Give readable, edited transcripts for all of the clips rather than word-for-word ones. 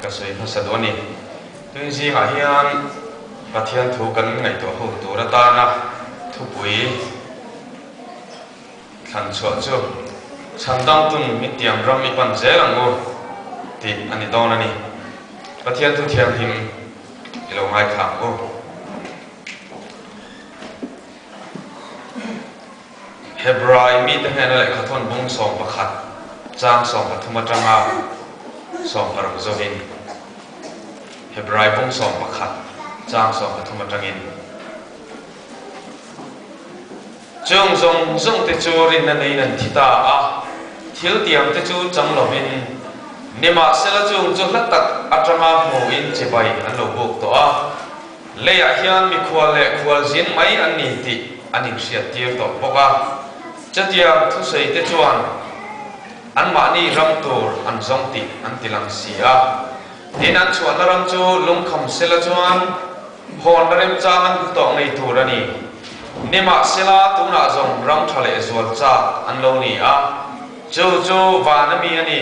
ka sawi hmasa duh a ni. Tun zingah hian Pathian thu kan ngaihtuah ho tur atana thupui thlan chhuah chu Chhandam tun min tiam ram i pan zel ang u tih a ni dawn a ni. Pathian thu thianghlim i lo ngaithla ang u. Hebrai mite hnena lehkhathawn bung 11 chang 13 atanga 16 zovin, Hebrai bung 11 chang 13 atangin, Chung zawng zawng te chu rinna neiin an thi ta a, thil tiam te chu chang lovin, nimahsela chung chu hla tak atanga hmuin chibai an lo buk tawh a. Leiah hian mikhual leh khualzin mai an ni tih an inhriattir tawh bawk a. Chutiang thusawi te chuan anmahni ram tur an zawng tih an ti lang si a. Tin, an chhuahna ram chu lungkham sela chuan hawnna remchang an hmu tawh ngei tur a ni. Nimahsela, tunah zawng ram tha leh zual chak an lo ni a, chu chu van a mi a ni.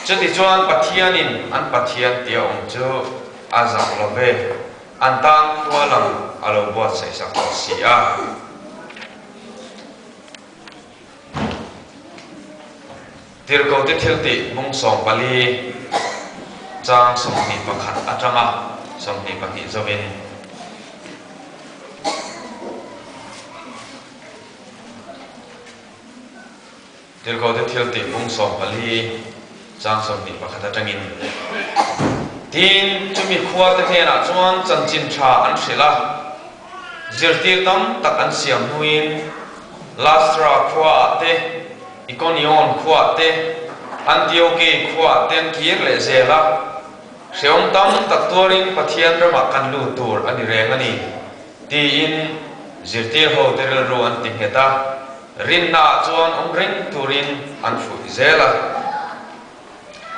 Chutichuan Pathianin an Pathian tia awm chu A zak lo ve, an tan khua lam a lo buatsaih sak tawh si a. Tirhkohte thiltih bung 14 chang 21 atanga 22 zovin. Tirhkohte thiltih bung 14 chang 21 atangin, Tin, chumi khuate hnenah chuan chanchin tha an hrilh a, zirtir tam tak an siam hnuin Lastra khuaah te, Ikonion khuaah te, Antiokei khuaah te an kir leh zel a. Hrehawm tam tak tuarin Pathian ramah kan lut tur a ni reng a ni, tiin zirtir hote rilru an ti nghet a. Rinnaah chuan awm reng turin an fuih zel a.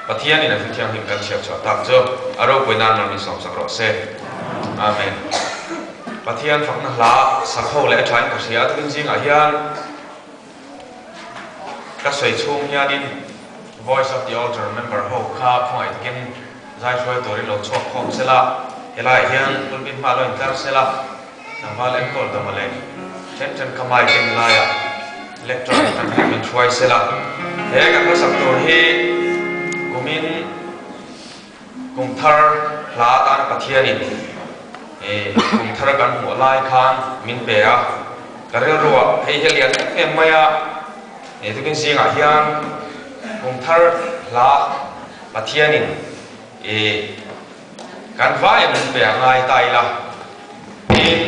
Pathianin a thu thianghlim kan chhiar chhuah tak chu a ropui nan rawn insawmsak rawh se. Amen. Pathian fakna hla sak ho leh a thain ka hria a, tukin zingah hian ka sawi chhung hianin Voice of the Altar member ho kha khawngaih takin zai hruai turin lo chhuak khawm sela, helaiah hian pulpit hma lo intlar sela, Tlangval enkawl ta mawle. Then then ka mai ken laiah lecture kan han min hruai sela. He kan hmasak tur hi kumin kum thar hla atana Pathianin kum thar kan hmuh lai khan min pe a. Ka rilruah hei hi a lian em em mai a, tukin zingah hian kum thar hla Pathianin Kan vai min pe a ngai ta ila. Tin,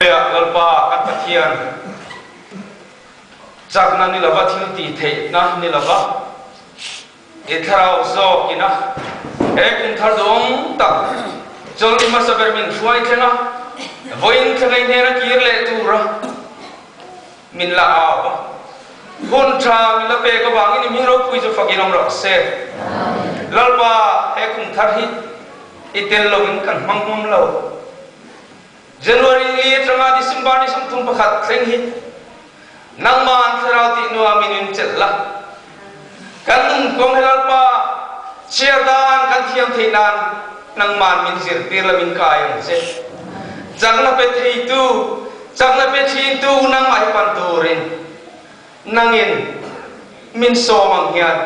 Lalpa kan Pathian chakna ni lova thil tih theihna ni lova i thlarau zawk ina he kum thar duang tak chawlh hmasa ber min hruai thleng a, vawiin thlengai hnena kir leh tura min la au a, hun tha min la pek avangin i hming ropui chu fakin awm rawh se. Lalpa, he kum thar hi i tel lovin kan hmang hmawm lo. January li atanga December ni 31 thleng hi nangman thlarau tih nuamin min chelh la. Kan nungkawng hi Lalpa, chhiar dan kan thiam theih nan nangman min zirtir la min kai ang che. Chakna pe theitu, chakna pe thintu nangmah hi pan turin nangin min sawm ang hian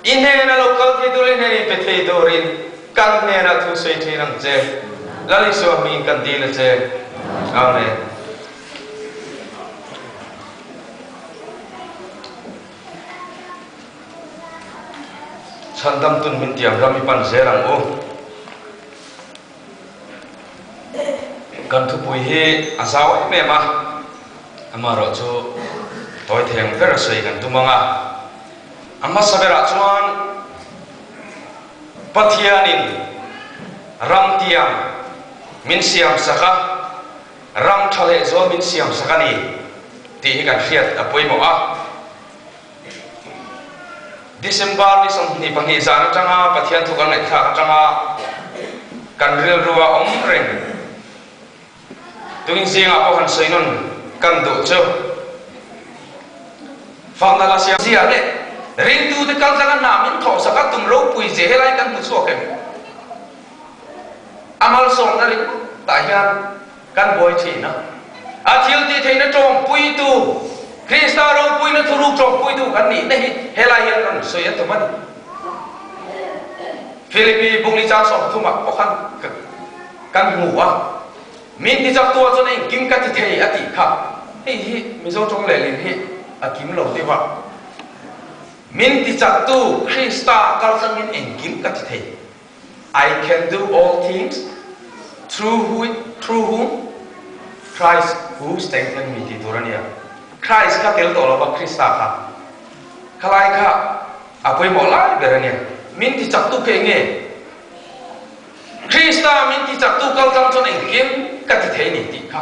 i hnena lo kal thei tur leh i hnena in pe thei turin kan hnenah thu sawi thin ang che. Lal Isua hmingin kan dil a che. Amen. Chhandam tun min tiam ram i pan zel ang u. Kan thupui hi a zau em em a, amaherawhchu tawi theng ber a sawi kan tum ang a. A hmasa berah chuan Pathianin ram tiam min siam sak a, Ram tha leh zual min siam sak a ni tih hi kan hriat a pawimawh a. December ni 22 zan atanga Pathian thu kan ngaihthlak atanga kan rilru a awm reng. Tuin zingah pawh han sawi nawn kan duh chu fakna la siam ziah leh. Ringtute kaltlanga hna min thawhsak a tum ropui zia helai kan hmu chhuak em? A malsawmna ringawt tah hian kan buai thin a. A thil tih theihna tawngpuitu, Krista ropuina thuruk tawngpuitu kan nihna hi helai hian rawn sawi a tum a ni. Philippi bungli chang 30 ah pawh khan kan hmu a, Min ti chak tua chuan engkim ka ti thei a tih kha. Hei hi Mizo tawng lehlin hi a kim lo deuh a. Min ti chak tu Krista kaltlangin engkim ka ti thei. I can do all things through who through whom Christ who strengthen me tih tur a nia. Christ kha tel tawh lova Krista kha khalai kha a pawimawh lai ber a nia. Min ti chak tu kha eng nge? Krista min ti chak tu kaltlang chuan engkim ka ti thei ni tih kha.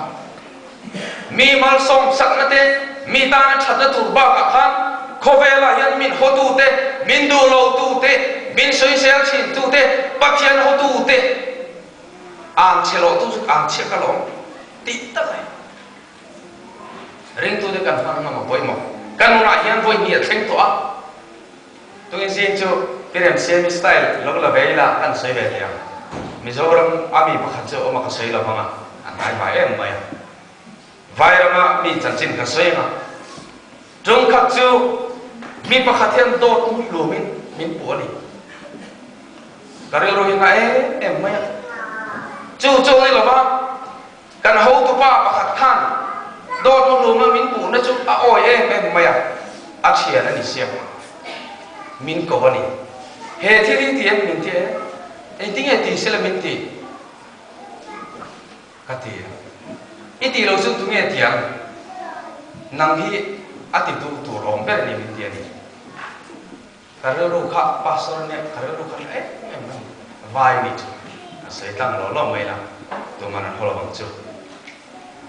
Mi malsawm sakna te, mi tana thatna tur bakah khan khawvelah hian min hawtu te, min duh lo tu te, min sawisel thin tu te, Pathian hawtu te ang chhe loh tu chu ang chhia ka lawm tih tak a ni. Ringtute kan hman ngam a pawimawh. Kan nunah hian vawi hnih a thleng tawh a. Tungin zing chu Pi Remsiami style lo la ve ila kan sawi ve thei ang. Mizoram a mi pakhat chu awm a ka sawi lo vang a, a hnai vai em mai a. Vairama mi chanchin ka sawi ang a. Tungkhat chu mi pakhat hian dawt mu hlumin min puh a ni. Ka rilru hi na em em mai a. Chu chu ni lova Kan hotupa pakhat khan dawt muhluma min puhna chu a awi em em mai a, a thian a ni siam a, min ko a ni. He thil hi ti em min ti e? Engtinge ti sela min ti? Ka ti a. I tih lo chu tunge ti ang? Nang hi a ti duh tur awm ber ni min ti a ni. Ka rilru kha pastor nia ka rilru kha tha em em mai vai mi chu a sawi tlang lo lo mai la tuman an haw lo ang chu.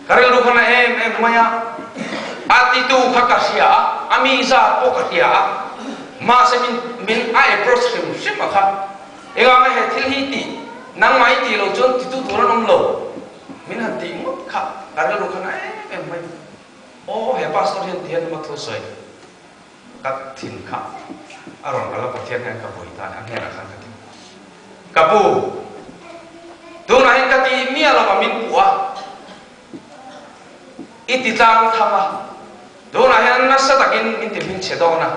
Ka rilru kha na em em mai a, a titu kha ka hria a, a mi zat pawh ka hria a, mahse min min a approach hrim hrim a kha enganga he thil hi tih nangmah i tih loh chuan titu tur an awm lo min han tih ngawt kha ka rilru kha na em em mai. Aw he pastor hian ti hian a thu sawi. Ka thin kha a rawn kal a, Pathian hian ka vawi ta a ni, a hnenah khan ka ti. Ka pu, tunah hian ka ti miah lo va min puh a, i ti tlang tham a, tunah hian nasa takin min ti hming chhe dawn a,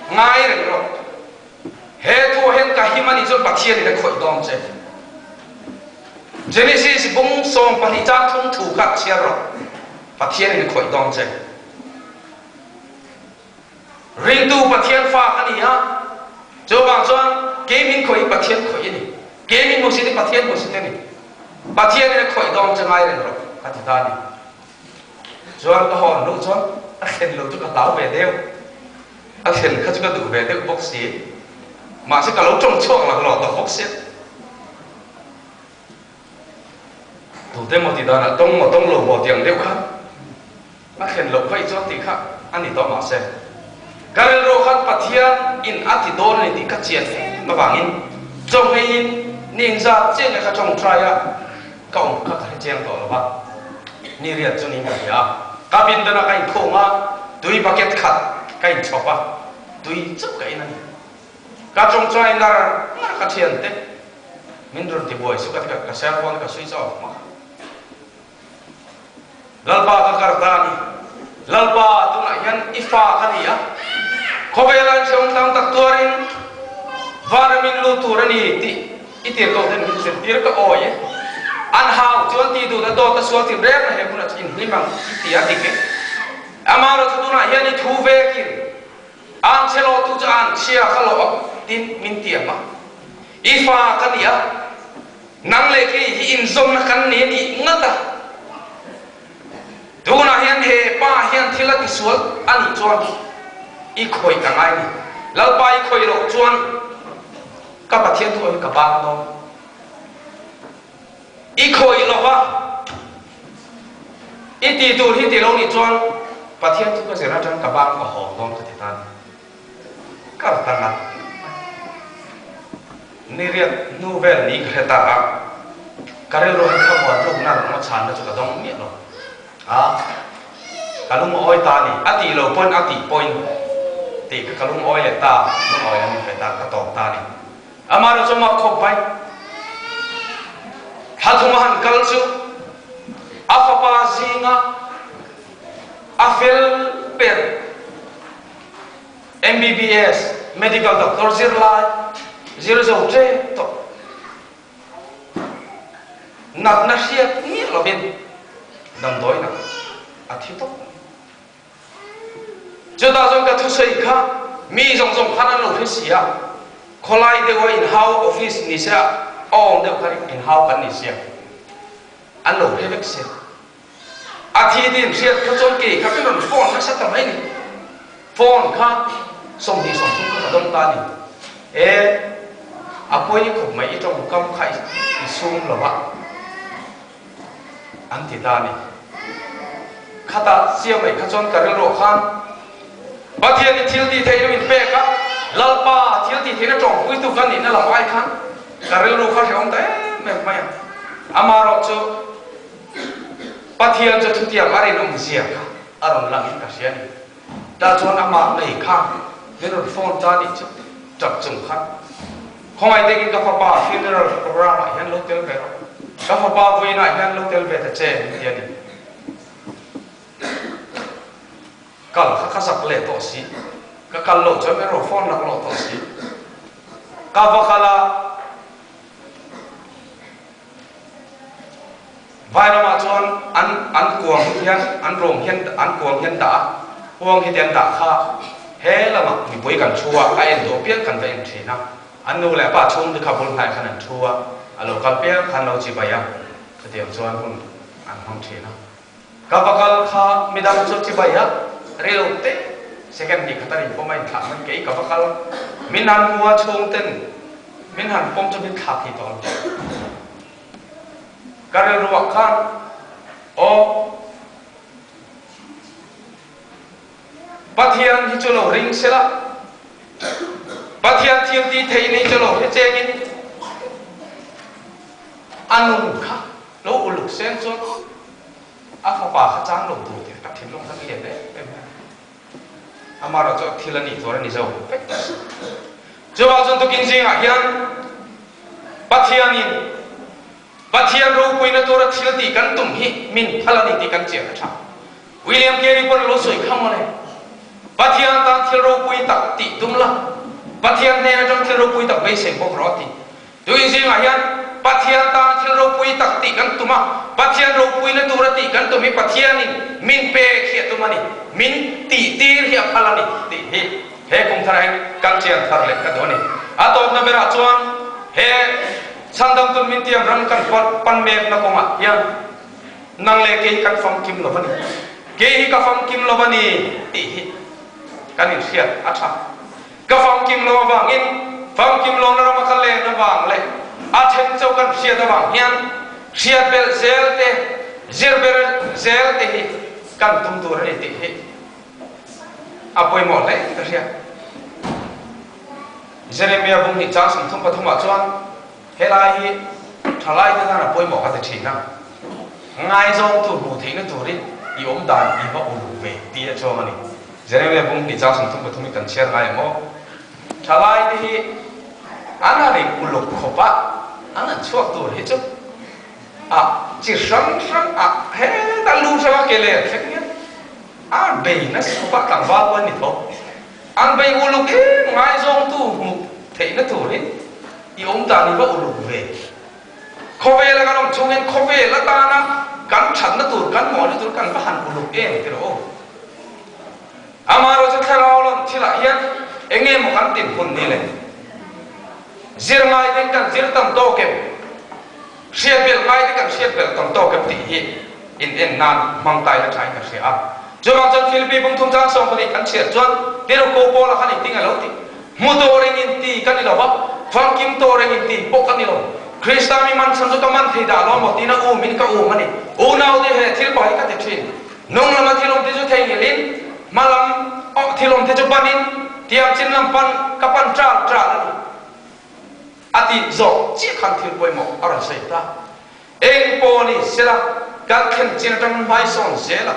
ngai reng rawh. He thuah hian ka him a nih chuan Pathianin a khawih dawn che. Genesis bung 12 chang thum thu kha chhiar rawh, Pathianin a khawih dawn che. Ringtu Pathian fa ka ni a, chuvang chuan kei min khawih hi Pathian khawih a ni. Kei min hmusit hi Pathian hmusit a ni. Pathianin a khawih dawn che ngai reng rawh ka ti ta a ni. Chuan ka hawn hnuh chuan a thlen lo chu ka hlau ve deuh. A thlen kha chu ka duh ve deuh bawk si. Mahse ka lo tawng chhuak laklawh tawh bawk sia. Tute maw ti danah tawng maw tawng lo maw tih ang deuh kha a thlen loh kha i chuan tih kha a ni tawh mahse ka rilru khan Pathian in a ti dawn a ni tih ka chian em avangin chawngheiin ni engzat chiah nge ka tawngtai a ka awm kha ka hre chiang tawh lo va ni riat chu niin ka hria a ka pindanah ka inkhung a tui bucket khat ka inchhawp a tui chauh ka in a ni ka tawngtai ngar ngar ka thiante Min rawn ti buai chu ka ti ka cell phone ka switch off hmak a. Lalpa ka kar ta a ni. Lalpa tunah hian i fa ka ni a, khawvela in hrehawm tlang tak tuarin vana min lut tur a ni tih i tir ko ten min zirtir ka awi e. An hau chuan ti duhna dawt a sual tin reng a he hmunah chu inhlim ang i ti a dik e. Amaherawhchu tunah hian i thu vekin Ang chhe lawh tu chu ang chhia kha lawh ang tin min tiam a. I fa ka ni a, nang leh kei hi inzawmna kan nei a nih ngat a. Tunah hian he pa hian thil a tisual a nih chuan i khawih ka ngai ni. Lalpa i khawih loh chuan ka Pathian thu hi ka bang dawn. I khawih lo va, i ti tur hi ti lo nih chuan Pathian chu ka zir atang ka bang ka hawng dawn ka ti ta ni. Kar ta ngat mai. Ni riat hnu vel ni ka hre ta a, ka rilru hi thlamuan rukna lung a chhanna chu ka dawng miah lo. A, ka lung a awi ta ni. A tih lo pawhin a tih pawhin. Tih kha ka lungawi leh ta, lungawi an ni ve ta, ka tawp ta a ni. Amaherawh chu mak khawp mai. Thla thum a han kal chu a fapa zinga a fel ber MBBS medical doctor zirlai zir zo ṭep tawh. Natna hriat miah lovin damdawinak a thi tawp mai. Chutah chuan ka thusawi kha mi zawng zawng khan an lo hre si a, khawlai deuha inhau office ni se a awm deuh khan inhau kan ni sia, an lo hre vek sia. A thi din hriat kha chuan kei kha ka rawn phone nasa ta mai ni. Phone kha 20 30 kha ka dawng ta a ni. E, a pawi khawp mai i tawngkam kha i sum lo va an ti ta a ni. Khatah chiah mai kha chuan ka rilruah khan Pathian i thil tih theihna min pek a, Lalpa thil tih theihna tawngpuitu ka nihna lam ai khan ka rilru kha hrehawm ta em em mai a. Amaherawh chu Pathian chu thutiang a rinawm zia kha a rawn lang in ka hria a ni. Tah chuan amah ngei kha min rawn phone ta nih chu tap chung khan khawngaih takin ka fapa funeral program ah hian lo tel ve rawh, ka fapa vawiin ah hian lo tel ve ta che min ti a ni. Kal kha ka zak leh tawh si, ka kal loh chuan min rawn phone laklawh tawh si. Ka va kal a. Vai ramah chuan an an kuang hi hian an ruang hian an kuang hian dah a, kuang hi te an dah kha he lamah mipui kan thu a, a en duh piang kan va en thin a, an nu leh pa chhung te kha bul hnaiah khan an thu a, a lo kal piang khan lo chibai a, chutiang chuan hun an hmang thin a. Ka va kal kha midang chu chibai a, rilo te second hnih khat a rin pawm a inthlah mai kei ka va kal min han hmu a chhung ten min han pawm chu min thlak thei tawh lo. Ka rilruah khan aw Pathian hi chu lo ring sela, Pathian thil ti thei ni chu lo hre chengin a nun kha lo uluk seng chuan a fapa kha chang lo tur tih ka thinlung khan lian em em mai. Amaherawh chu thil a nih tur a ni zo vek. Chuvang chuan tukin zingah hian Pathianin Pathian ropuina tura thil tih kan tum hi min phal a ni tih kan chian a tha. William Carey pawn a lo sawi kha mawle. Pathian tan thil ropui tak tih tum la, Pathian hnen atang thil ropui tak beisei bawk rawh a ti. Tuin zingah hian Pathian tan thil ropui tak tih kan tum a, Pathian ropuina tura tih kan tum hi Pathianin min pek hi a tum a ni, min tihtir hi a phal a ni tih hi he kum tharah hian kan chian thar leh ka duh a ni. A tawpna berah chuan he Chhandamtun min tiam ram kan pan mekna kawngah hian nang leh kei kan famkim lo a ni, kei hi ka famkim lo a ni tih hi kan inhriat a tha. Ka famkim lo avangin, famkim lohna rama ka len avang leh a then cho kan hriat avang hian hriat belh zel te, zir ber zel te hi kan tum tur a ni tih hi a pawimawh hle ka hria. Jeremia bung hnih chang 33 ah chuan helai hi thalai te tan a pawimawh ka ti thin a, ngaizawngtu hmuh theihna turin i awm dan i va uluk ve tih a chuang a ni. Jeremia bung hnih chang 33 hi kan chhiar ngai ang aw. Thalai te hi an han in uluk khawp a, an han chhuak tur hi chu a chi hrang hrang a hetah lu hrang a ke len thleng hian a bei nasa khawp a, tlangval pawh an ni tho. An bei uluk em ngaizawngtu hmuh theihna turin i awm dan i va uluk ve. Khawvela kan awm chungin khawvel atana kan thatna tur, kan mawhna tur kan va han uluk em ti rawh u. Amaherawhchu thlarau lam thilah hian eng nge maw kan tinhmun ni le? Zir ngai te kan zir tam tawk em? Hriat belh ngai te kan hriat belh tam tawk em tih hi in en nan hmang tai la thain ka hria a. Chuvang chuan Philippi pumthum chang 12 kan chhiar chuan Tirhkoh Paula khan engtin a lo ti? Hmu tawh reng in ti ka ni lo va, famkim tawh reng in ti pawh ka ni lo. Krista mi man chhan chu ka man thei dah lo maw tiin a um in ka um a ni. Unaute he thil pawh hi ka ti thin. Nung lama thil awm te chu theihnghilh in, hma lam thil awm te chu ban in, tiang chin lam pan ka pan ṭal ṭal a ni. A tih zawh chiah khan thil pawimawh a rawn sawi ta. Eng pawh ni sela kan thlen chin aṭang hmaisawn zel a.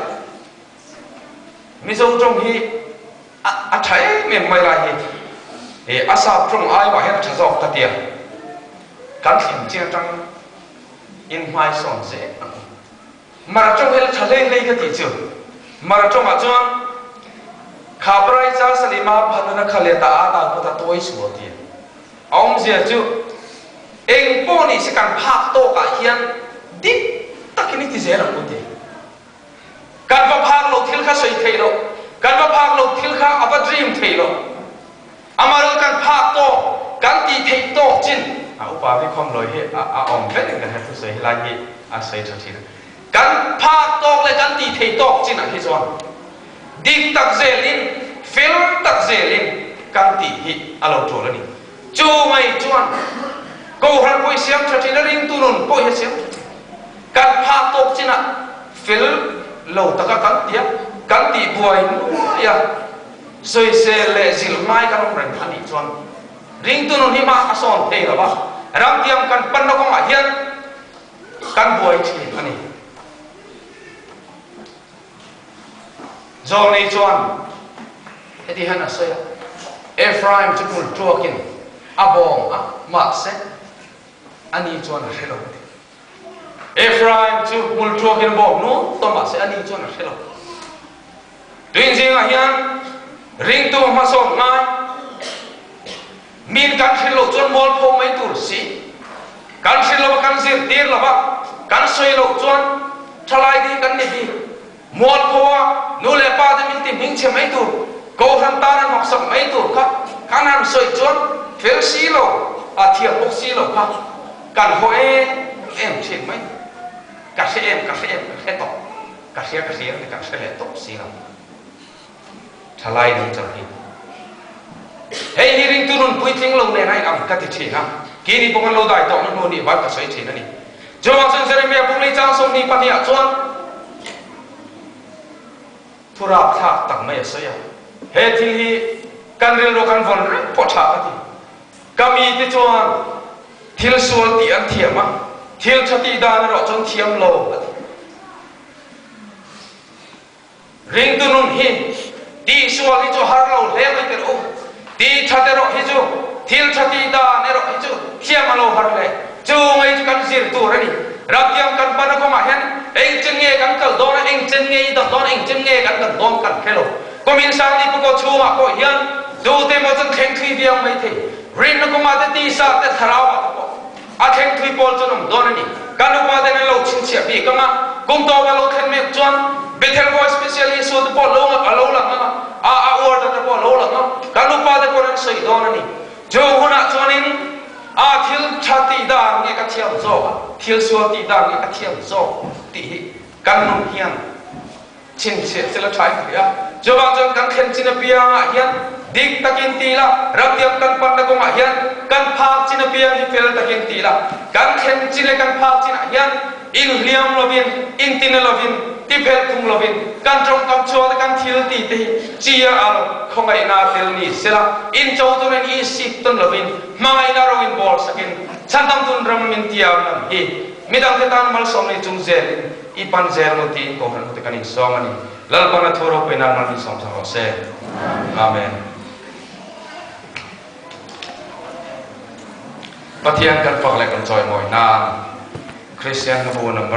Mizo ṭawng hi. A tha em em mai lai hi e a sap tawng ai mah hian a tha zawk ka tia. Kan thlen chiang atang in hmai sawn zel ang u. Mara tawng hi la tha hlei hlei ka tih chu. Mara tawngah chuan Kha Parai Cha Salima phanuna kha leh ta a dan pawh ta tuai sual tia. A awmzia chu eng pawh ni se kan phak tawkah hian dik takin i ti zel ang u ti. Kan va phak loh thil kha sawi theih loh, kan va phak loh thil kha a va dream theih loh. Amaherawhchu kan phak tawk, kan tih theih tawk chin. A upa vi khawm lawi hi a awm vek in ka hria thusawi helai hi a sawi tha thin a. Kan phak tawk leh kan tih theih tawk chinah hi chuan dik tak zelin, fel tak zelin kan tih hi a lo tul a ni. Chu mai chuan Kohhran pawh i siam tha thin a, ringtu nun pawh hi a siam tha thin. Kan phak tawk chinah fel lo taka kan tia, kan tih buai nuai a, sawisel leh zilh ngai kan awm reng a nih chuan ringtu nun hi hma a sawn thei lo va, ramtiang kan panna kawngah hian kan buai thin a ni. Zawlnei chuan heti hian a sawi a, Ephraim chu kul tuakin a bawng a, mahse ani chuan a hre lo a ti. Ephraim chu hmul tuakin a bawng nuam tawh mahse ani chuan a hre lo. Tuin zingah hian ringtu hmasawn ngai min kan hrilh loh chuan mualpho mai tur si. Kan hrilh lo a, kan zirtir lo a, kan sawi loh chuan thalai te hi kan ni bik. Mualpho a, nu leh pa te min ti hming chhe mai tur, Kohhran tan a hnawksak mai tur kha kan han sawi chuan fel si lo, a thiam bawk si lo kha kan haw em em thin mai. Ka hre em, ka hre em, ka hre tawh, ka hria ka hria ti kan hre leh tawp si lo. Thalai nung chang hi. Hei hi ringtu nun puitling lo nen a inang ka ti thin a, kini pawh kan lo dai tawhna hnu nih van ka sawi thin a ni. Chuvang chuan Jeremia bunglei chang 22 ah chuan thurap thlak tak mai a sawi a, he thil hi kan rilru kan vawn reng pawh tha ka ti. Ka mite chuan thil sual tih an thiam a, thil tha tih dan erawh chuan thiam lo a ti. Ringtu nun hi tihsual hi chu har lo hle mai tirh u. Tih that erawh hi chu thil tha tih dan erawh hi chu thiam a lo har hle. Chu ngei chu kan zir tur a ni. Ramtiang kan pana kawngah hian eng chen nge kan kal dawn a, eng chen nge i dam dawn a, eng chen nge kan dam dawn kan hre lo. Kumin Sangli Pukaw chhungah pawh hian tute emaw chuan thleng thui viau mai thei. Rinna kawngah te tisa te thlarauah te pawh. A thleng thui pawl chu an awm dawn a ni. Kan upa ten an lo chhinchhiah bik ang a, kum tawp a lo thlen mek chuan Bethel Boy Special Issue te pawh lo a lo lang ang a, a a uar te pawh a lo lang ang. Kan upa te pawh an sawi dawn a ni. Chu hunah chuanin a thil tha tih dan nge ka thiam zawk a, thil sual tih dan nge ka thiam zawk tih hi kan nun hian Chhinchhiah chil a tha in hria. Chuvang chuan kan thlen chin apiangah hian dik takin ti ila, ramtiang kan panna kawngah hian kan phak chin apiang hi fel takin ti ila, kan thlen chin leh kan phak chinah hian inhliam lovin, intina lovin, tiphelh phung lovin kan tawngkam chhuak te kan thil ti te hi chia al khawngaihna tel ni sela, incho turin isik tawn lovin hmangaihna ro in bawl sakin chhandamtun ram min tiam lam hi midangte tan malsawm nei chung zelin I pan zel maw tiin Kohhran hute kan insawm a ni. Lalpan a thu ropui nan mal min sawm thar rawh se. Amen. Pathian kan fak leh kan chawimawi nan Kristian hnabu number.